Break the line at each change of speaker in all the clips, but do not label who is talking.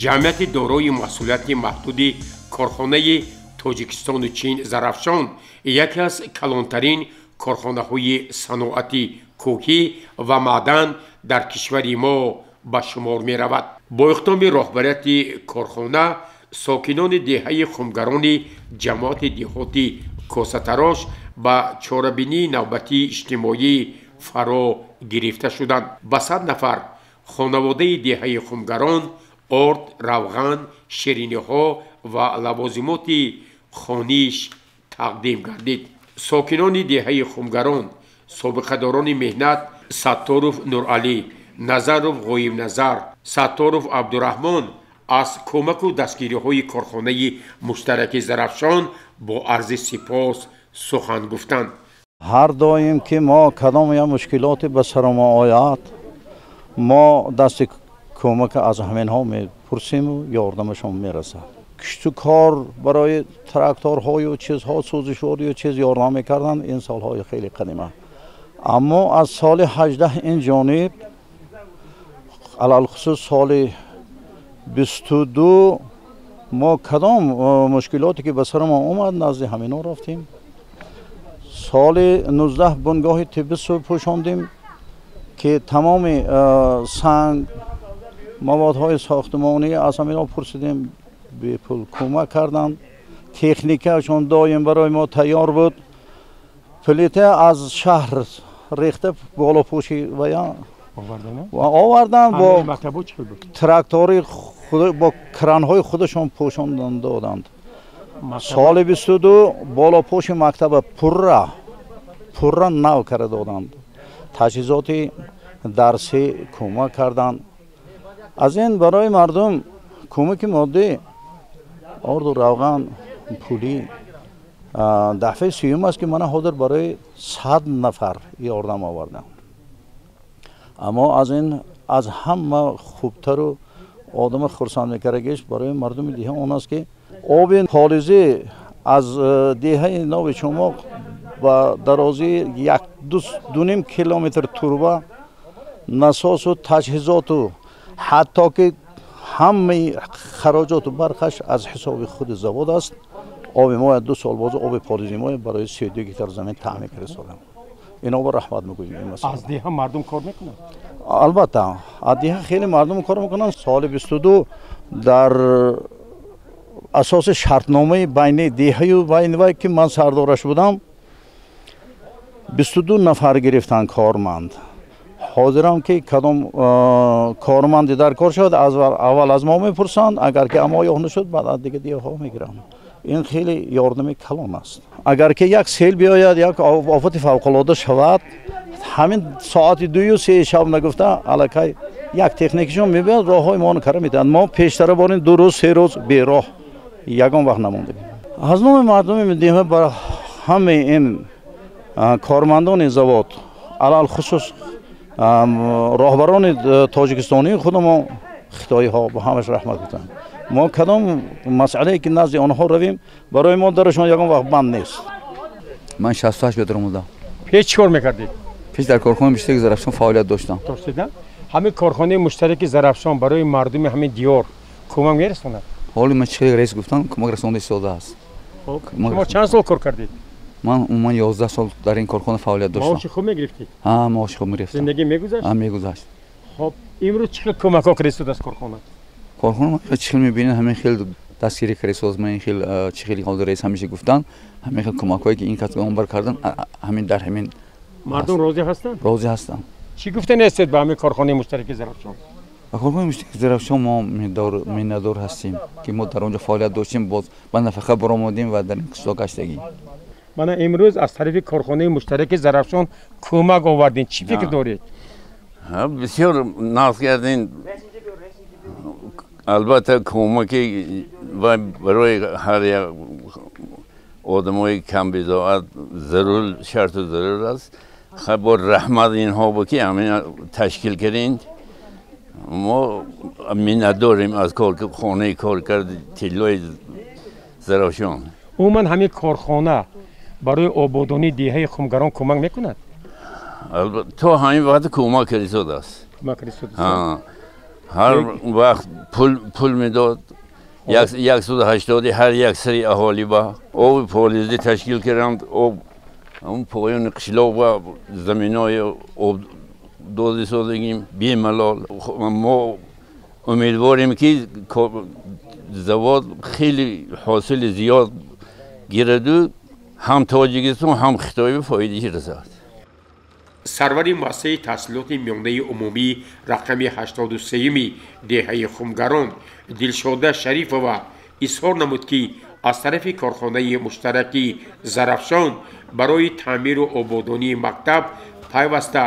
Ҷамъияти дорои масъулияти маҳдуди корхонаи Тоҷикистону Чин Зарафшон яке аз калонтарин корхонаҳои саноати кӯҳӣ ва маъдан дар кишвари мо ба шумор меравад. Бо иқдоми роҳбарияти корхона сокинони деҳаи Хумгарони ҷамоати деҳоти Косатарош ба чорабинии навбатии иҷтимоӣ фаро гирифта шуданд. Ба 100 нафар хонаводаи деҳаи Хумгарон орд, равған, шириниҳо ва лавозимоти хониш тақдим гардид. Сокинони деҳаи Хумгарон, собиқадорони меҳнат Сатторов Нуралӣ, Назаров Ғоибназар, Сатторов Абдураҳмон аз кӯмаку дастгириҳои корхонаи муштараки Зарафшон бо арзи сипос сухан гуфтанд.
Ҳар доим ки мо кадом як мушкилоте ба сари мо ояд, мо дасти кӯмак аз ҳаминҳо мепурсиму ёрдамашон мерасад. Кишту кор барои тракторҳою чизҳо, сӯзишворию чиз ёрдам мекарданд ин солҳои хеле қадима. Аммо аз соли 18 ин ҷониб, алалхусус соли 22, мо кадом мушкилоте ки ба сари мо омад, назди ҳаминҳо рафтем. Соли 19 бунгоҳи тиббӣ пӯшондем, ки тамоми санг, маводҳои сохтмонӣ аз ҳаминҳо пурсидем, бепул кӯмак карданд. Техникашон доим барои мо тайёр буд. Плита аз шаҳр рехта болопӯши вая овардан, бо трактори, бо кранҳои худашон пӯшондан доданд. Соли 22 болопӯши мактаба пурра нав карда доданд, таҷҳизоти дарсӣ кӯмак карданд. Аз ин барои мардум кӯмаки моддӣ, орду, равған, пулӣ. Дафъаи сеюм аст, ки мана ҳозир барои 100 нафар ёрдам овардам. Аммо аз ин аз ҳама хубтару одама хурсанд мекардагиш барои мардуми деҳа он аст, ки оби полизӣ аз деҳаи Нави Чумоқ ба дарозии як дуним километр турба, насосу таҷҳизоту ҳатто ки ҳамаи хароҷоту барқаш аз ҳисоби худи завод аст. Оби мо 2 сол боз оби полизи мо барои 32 гектар замин таъмин карда. Ино ба раҳмат мегӯем.
Аз деҳа мардум кор мекунанд?
Албатта, аз деҳа хеле мардум кор мекунанд. Соли 22 дар асоси шартномаи байни деҳаю байни вай, ки ман сардораш будам, 22 нафар гирифтанд корманд. Ҳозирам ки кадом корманде дар кор шавад, аввал аз мо мепурсанд, агар ки амо ёфт нашуд, баъд аз дига деҳаҳо мегиранд. Ин хеле ёрдами калон аст. Агар ки як сел биёяд, як офати фавқулода шавад, ҳамин соати 2-ю 3 шаб нагуфта, аллакай як техникашон мебиёд, роҳҳои моро кара медиҳанд. Мо пештара борин 2 рӯз, 3 рӯз бероҳ ягон вақт намондем. Аз номи мардуми деҳа ба ҳамаи ин кормандони завод, алалхусус роҳбарони тоҷикистонии худамо, хитоиҳо, ба ҳамаш раҳмат гуфтам. Мо кадом масъалае ки назди онҳо равем, барои мо дарашон ягон вақт банд нест.
Ман 68 бедор омадам.
Пеш чӣ кор мекардед?
Пеш дар корхонаи муштараки Зарафшон фаъолият доштам.
Доштед? Ҳамин корхонаи муштараки Зарафшон барои мардуми ҳамин диёр кӯмак мерасонад?
Ҳоли ман чӣ раис гуфтам, кӯмак расонда истодааст.
Шумо чанд сол кор кардед?
Ман умуман 11 сол дар ин корхона фаъолият доштам.
Маоши хуб мегирифтед?
Ҳа, маоши хуб мегирифтам.
Зиндагӣ мегузашт?
Ҳа, мегузашт.
Хоб, имрӯз чӣ хел кӯмакҳо карда истодааст корхона?
Корхона чӣ хел мебинед, ҳамин хел дастгирӣ карда истодааст. Ман ин хел чӣ хел ҳозир раис ҳамеша гуфтанд, ҳамин хел кӯмакҳое ки ин кас омбар кардан, ҳамин дар ҳамин.
Мардум розӣ ҳастанд?
Розӣ ҳастанд.
Чӣ гуфта нестед ба ҳамин корхонаи муштараки Зарафшон?
Ба корхонаи муштараки Зарафшон мо миннатдор ҳастем, ки мо дар он ҷо фаъолият доштем, боз ба нафақа баромадем ва дар ин қишлоқ гаштагӣ.
Мана имрӯз аз тарафи корхонаи муштараки Зарафшон кӯмак овардем, чӣ фикр доред?
Бисёр нағз кардем. Албатта, кӯмаки барои ҳар як одамои камбизоат зарур, шарту зарур аст. Бо раҳмат инҳо бо ки ҳамин ташкил кардем. Мо миннатдорем аз хонаи коркарди тиллои Зарафшон.
Умуман ҳамин корхона барои ободонии деҳаи Хумгарон кӯмак мекунад?
То ҳамин вақт кӯмак карда истодааст.
Кӯмак карда истодааст.
Ҳар вақт Пул медод. 180 ҳар як сари аҳолӣ ба оби полизӣ ташкил карданд. Об ҳамун поёни қишлоқ ба заминои об дози созагим бемалол. Мо умедворем, ки завод хеле ҳосили зиёд гираду ҳам Тоҷикистон, ҳам Хитой ба фоидааш расад.
Сарвари муассисаи таҳсилоти миёнаи умумӣ рақами 83-ми деҳаи Хумгарон Дилшода Шарифова изҳор намуд, ки аз тарафи корхонаи муштараки Зарафшон барои таъмиру ободонии мактаб пайваста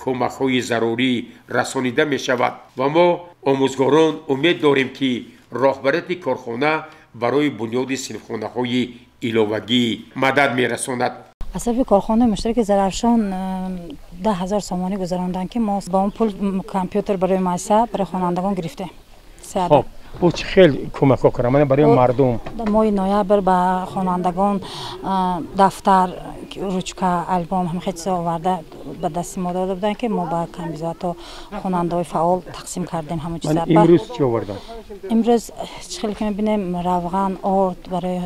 кӯмакҳои зарурӣ расонида мешавад ва мо, омӯзгорон, умед дорем, ки роҳбарияти корхона барои бунёди синфхонаҳои иловагӣ мадад мерасонад.
Аз тарафи корхонаи муштараки Зарафшон 10 000 сомонӣ гузаронданд, ки мо ба он пул компютер барои муассиса, барои хонандагон гирифтем.
Хоб, бо чӣ хел кӯмакҳо кардам мана барои мардум?
Моҳи ноябр ба хонандагон дафтар, ручка, албом, ҳамин чизо оварда ба дасти мо дода буданд, ки мо ба камбизоато, хонандаҳои фаъол тақсим кардем ҳамон чиза.
Имрӯз чӣ овардам?
Имрӯз чӣ хеле ки мебинем, равған, орд барои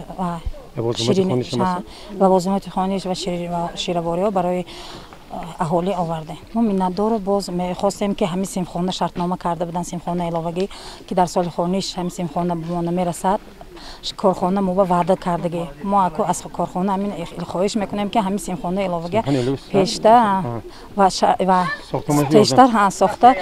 лавозимоти хониш ва ширавориҳо барои аҳолӣ овардем. Мо миннатдору боз мехостем, ки ҳамин синфхона шартнома карда буданд, синфхона иловагӣ, ки дар соли хониш ҳамин синфхона ба мо намерасад. Корхона мо ба ваъда кардагӣ. Мо аку аз корхона ҳамин хоҳиш мекунем, ки ҳамин синфхона иловагӣ пешта ва пештар сохта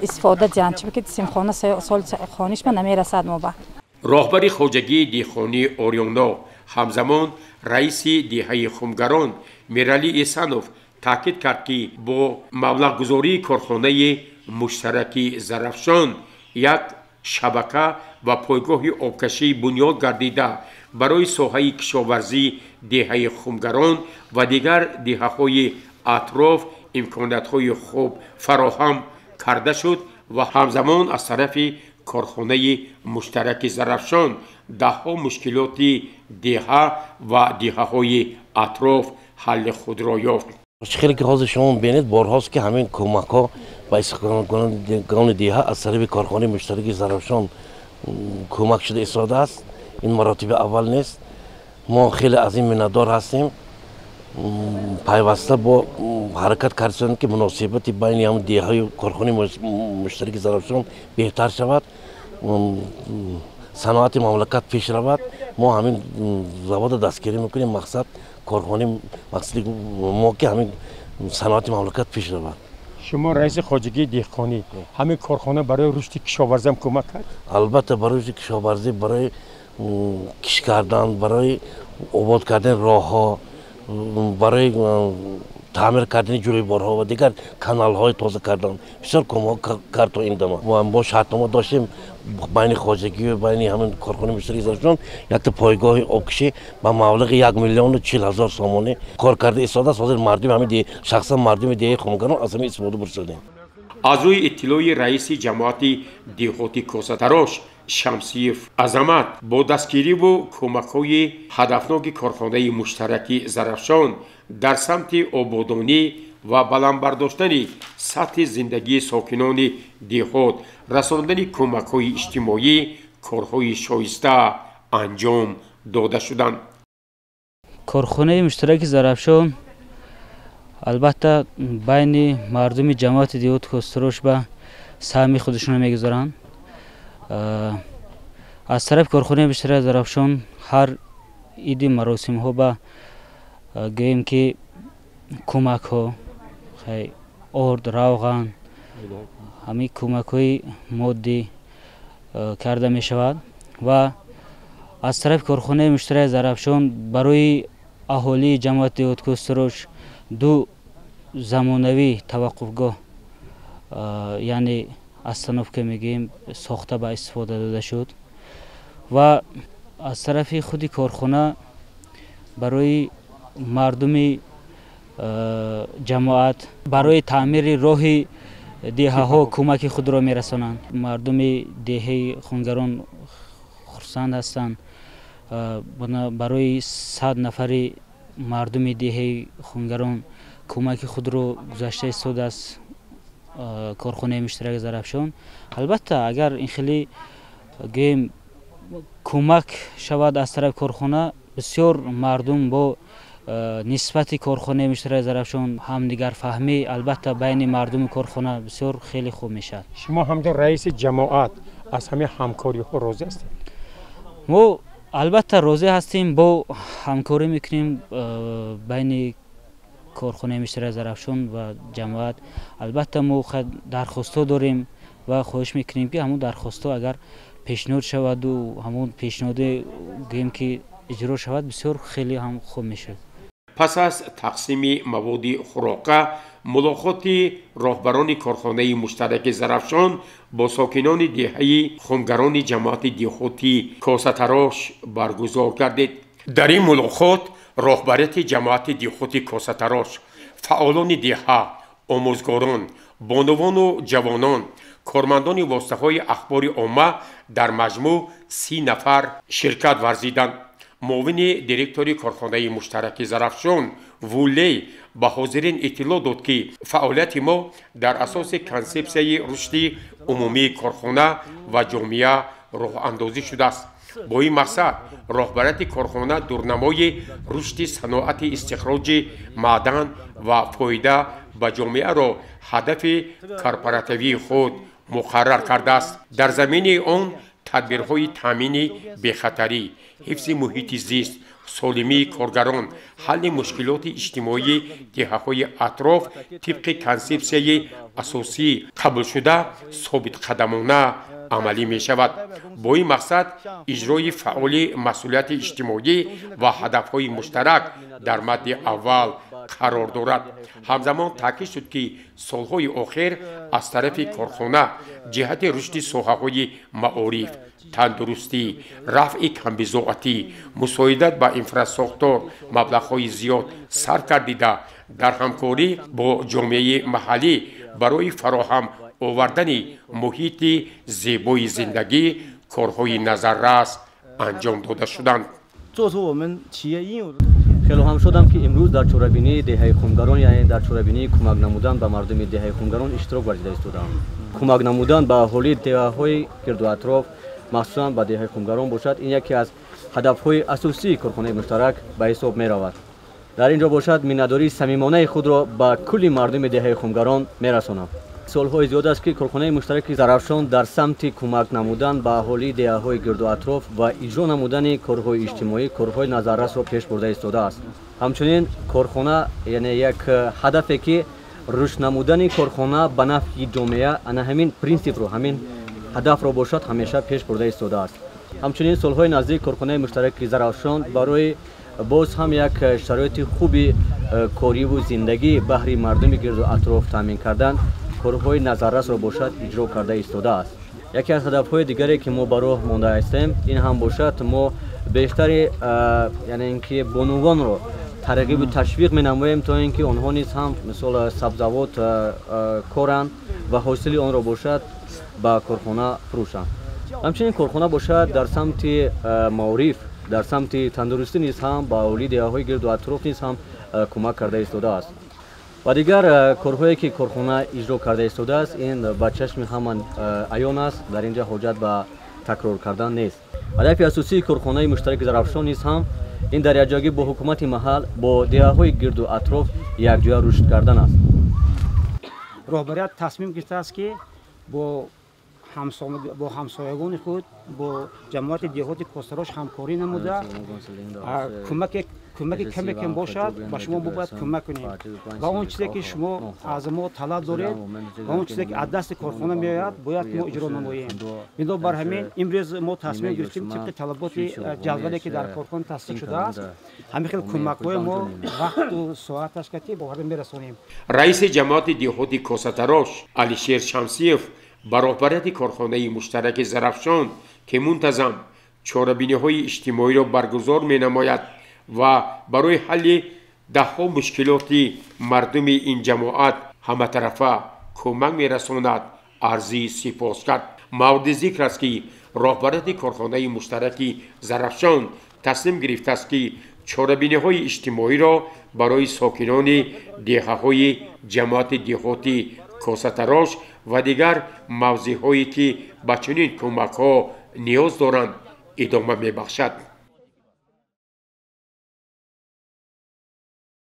истифода диҳанд, чунки синфхона соли хониш ба намерасад мо ба.
Роҳбари хоҷагии деҳқонии Орёно, ҳамзамон раиси деҳаи Хумгарон Миралӣ Эсанов таъкид кард, ки бо маблағгузории корхонаи муштараки Зарафшон як шабака ва пойгоҳи обкашӣ бунёд гардида, барои соҳаи кишоварзӣ деҳаи Хумгарон ва дигар деҳаҳои атроф имкониятҳои хуб фароҳам карда шуд ва ҳамзамон аз тарафи корхонаи муштараки Зарафшон даҳҳо мушкилоти деҳа ва деҳаҳои атроф ҳалли худро ёфт.
Чӣ хеле ки ҳозир шумо мебинед, борҳост, ки ҳамин кӯмакҳо ба истиқоматкунандагони деҳа аз тарафи корхонаи муштараки Зарафшон кӯмак шуда истодааст. Ин маротиби аввал нест. Мо хеле аз ин миннатдор ҳастем. Пайваста бо ҳаракат кардем, ки муносибати байни ҳамн деҳаю корхонаи муштараки Зарафшон беҳтар шавад, саноати мамлакат пеш равад. Мо ҳамин завода дастгирӣ мекунем. Мақсад корхонаи, мақсади мо, ки ҳамин саноати мамлакат пеш равад.
Шумо раиси хоҷагии деҳқонӣ, ҳамин корхона барои рушди кишоварзиам кӯмак кард?
Албатта, барои рушди кишоварзӣ, барои кишт кардан, барои обод кардани роҳҳо, барои таъмир кардани ҷӯйборҳо ва дигар каналҳои тоза кардан бисёр кӯмак кард. То ин дама мо шартнома доштем байни хоҷагию байни ҳамин корхонаи муштараки Зарафшон, якта пойгоҳи обкашӣ ба маблағи 1 040 000 сомонӣ кор карда истодааст. Ҳозир мардуми ҳамин, шахсан мардуми деҳаи Хумгарон аз ҳамин истифода бурсадем.
Аз рӯи иттилои раиси ҷамоати деҳоти Косатарош Шамсиев Азамат, бо дастгириву кӯмакҳои ҳадафноки корхонаи муштараки Зарафшон дар самти ободонӣ ва баланд бардоштани сатҳи зиндагии сокинони деҳот, расондани кӯмакҳои иҷтимоӣ корҳои шоиста анҷом дода шуданд.
Корхонаи муштараки Зарафшон албатта байни мардуми ҷамоати деҳоти Косатарош ба саҳми худашонро мегузоранд. Аз тарафи корхонаи муштараки Зарафшон ҳар иди маросимҳо ба гӯем, ки кӯмакҳо, орд, равған, ҳамин кӯмакҳои моддӣ карда мешавад ва аз тарафи корхонаи муштараки Зарафшон барои аҳолии ҷамоати деҳоти Косатарош ду замонавӣ таваққуфгоҳ, яъне остановка мегӯем, сохта ба истифода дода шуд ва аз тарафи худи корхона барои мардуми ҷамоат барои таъмири роҳи деҳаҳо кӯмаки худро мерасонанд. Мардуми деҳаи Хунгарон хурсанд ҳастанд. Барои 100 нафари мардуми деҳаи Хунгарон кӯмаки худро гузашта истодааст. корхонаи муштараки Зарафшон. Албатта агар ин хеле гӯем кӯмак шавад аз тарафи корхона, бисёр мардум бо нисбати корхонаи муштараки Зарафшон ҳамдигарфаҳмӣ албатта байни мардуми корхона бисёр хеле хуб мешавад.
Шумо ҳамчун раиси ҷамоат аз ҳамаи ҳамкориҳо розӣ ҳастед?
Мо албатта розӣ ҳастем, бо ҳамкорӣ мекунем байни корхонаи муштараки Зарафшон ва ҷамоат. Албатта мо дархостҳо дорем ва хоҳиш мекунем, ки ҳамон дархостҳо агар пешниҳод шаваду ҳамон пешниҳоде гӯем ки иҷро шавад, бисёр хеле ҳам хуб мешавад.
Пас аз тақсими маводи хӯрока мулоқоти роҳбарони корхонаи муштараки Зарафшон бо сокинони деҳаи Хунгарони ҷамоати деҳоти Косатарош баргузор гардид. Дар ин мулоқот роҳбарияти ҷамоати деҳоти Косатарош, фаъолони деҳа, омӯзгорон, бонувону ҷавонон, кормандони воситаҳои ахбори омма дар маҷмӯъ 30 нафар ширкат варзиданд. Муовини директори корхонаи муштараки Зарафшон Вулей ба ҳозирин иттилоъ дод, ки фаъолияти мо дар асоси консепсияи рушди умумии корхона ва ҷомеа роҳандозӣ шудааст. Бо ин мақсад роҳбарияти корхона дурнамои рушди саноати истихроҷи маъдан ва фоида ба ҷомеаро ҳадафи корпоративии худ муқаррар кардааст. Дар заминаи он тадбирҳои таъмини бехатарӣ, ҳифзи муҳити зист, солимии коргарон, ҳалли мушкилоти иҷтимоии деҳаҳои атроф тибқи консепсияи асосӣ қабулшуда собитқадамона амалӣ мешавад. Бо ин мақсад иҷрои фаъоли масъулияти иҷтимоӣ ва ҳадафҳои муштарак дар мадди аввал қарор дорад. Ҳамзамон таъкид шуд, ки солҳои охир аз тарафи корхона ҷиҳати рушди соҳаҳои маориф, тандурустӣ, рафъи камбизоатӣ, мусоидат ба инфрасохтор маблағҳои зиёд сарф гардида, дар ҳамкорӣ бо ҷомеаи маҳаллӣ барои фароҳам овардани муҳити зебои зиндагӣ корҳои назаррас анҷом дода шуданд.
Хело ҳам шудам, ки имрӯз дар чорабинии деҳаи Хумгарон, яъне дар чорабинии кӯмак намудан ба мардуми деҳаи Хумгарон иштирок варзида истодаам. Кӯмак намудан ба аҳолии деҳаҳои гирду атроф, махсусан ба деҳаи Хумгарон бошад, ин яке аз ҳадафҳои асосии корхонаи муштарак ба ҳисоб меравад. Дар ин ҷо бошад миннатдории самимонаи худро ба кулли мардуми деҳаи Хумгарон мерасонам. Солҳои зиёд аст, ки корхонаи муштараки Зарафшон дар самти кӯмак намудан ба аҳолии деҳаҳои гирду атроф ва иҷро намудани корҳои иҷтимоӣ корҳои назаррасро пеш бурда истодааст. Ҳамчунин корхона, яъне як ҳадафе, ки рушд намудани корхона ба нафъи ҷомеа, ана ҳамин принсипро, ҳамин ҳадафро бошад ҳамеша пеш бурда истодааст. Ҳамчунин солҳои наздик корхонаи муштараки Зарафшон барои боз ҳам як шароити хуби кориву зиндагӣ баҳри мардуми гирду атроф таъмин кардан корҳои назаррасро бошад иҷро карда истодааст. Яке аз ҳадафҳои дигаре, ки мо ба роҳ монда ҳастем, ин ҳам бошад мо бештари, яъне ин ки бонувонро тарғибу ташвиқ менамоем, то ин ки онҳо низ ҳам мисол сабзавот коранд ва ҳосили онро бошад ба корхона фурӯшанд. Ҳамчунин корхона бошад дар самти маориф, дар самти тандурустӣ низ ҳам ба аҳолии деҳаҳои гирду атроф низ ҳам кӯмак карда истодааст. Ва дигар корҳое, ки корхона иҷро карда истодааст, ин ба чашми ҳама аён аст, дар ин ҷо ҳоҷат ба такрор кардан нест. Ҳадафи асосии корхонаи муштараки Зарафшон низ ҳам ин дар якҷоягӣ бо ҳукумати маҳал, бо деҳаҳои гирду атроф якҷоя рушд кардан аст.
Роҳбарият тасмим гирифтааст, ки бо ҳамсоягони худ, бо ҷамоати деҳоти Косарош ҳамкорӣ намуда, кӯмаки каме кам бошад, ба шумо мо бояд кӯмак кунем ва он чизе, ки шумо аз мо талаб доред ва он чизе, ки аз дасти корхона меояд, бояд мо иҷро намоем. Бинобар ҳамин имрӯз мо тасмим гирифтем, тибқи талаботи ҷадвале, ки дар корхона тасдиқ шудааст, ҳамин хел кӯмакҳои мо вақту соаташ кати ба оварда мерасонем.
Раиси ҷамоати деҳоти Косатарош Алишер Шамсиев ба роҳбарияти корхонаи муштараки Зарафшон, ки мунтазам чорабиниҳои иҷтимоиро баргузор менамояд ва барои ҳалли даҳҳо мушкилоти мардуми ин ҷамоат ҳаматарафа кӯмак мерасонад, арзи сипос кард. Мавриди зикр аст, ки роҳбарияти корхонаи муштараки Зарафшон таслим гирифтааст, ки чорабиниҳои иҷтимоиро барои сокинони деҳаҳои ҷамоати деҳоти косатарош ва дигар мавзеъҳое ки ба чунин кӯмакҳо ниёз доранд идома мебахшад.